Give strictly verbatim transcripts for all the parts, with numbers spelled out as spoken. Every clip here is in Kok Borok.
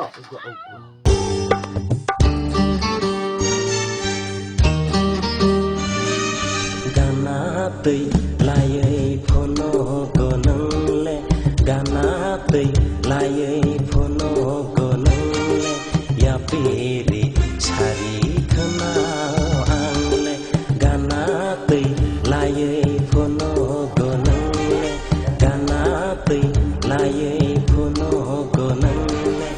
Ugo, ugo, ugo. Gana twi laywi phunugo nwngle, gana twi laywi phunugo nwngle, yapiri sari khwnao angle, gana twi laywi phunugo nwngle, gana twi laywi phunugo nwngle,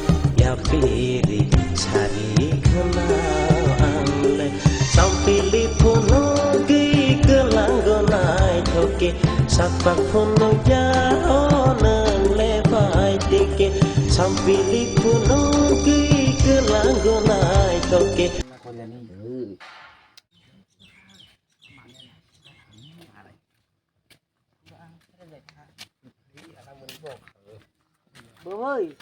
yapiri sari khwnao angle. Sampili phunugwi kwlango naithoke, sapak phunukya o nwngle phaitike. Sampili phunugwi kwlango naithoke. Bwbwi.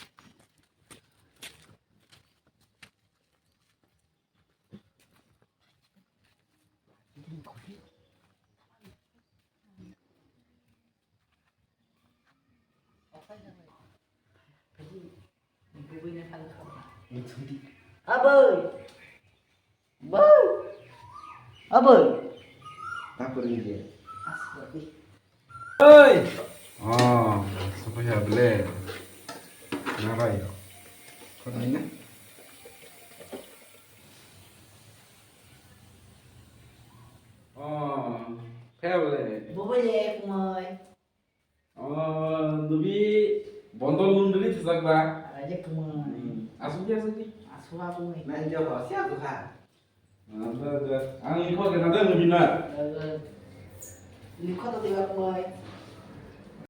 Aboi. Boi. Aboi. Apa ni dia? Oi. Oh, siapa ya bele? Narai. Kau nanya? Oh, kaya bele. Boi le kumai. Oh, nubi bondol nung dili thajak ba? Raja kumai. Hmm. Asuk di, asuk di. Asuk aku ni. Na, ini apa? Siapa tuh, ha? Ang ikho kena de mudi na. Likho to tiba kumai.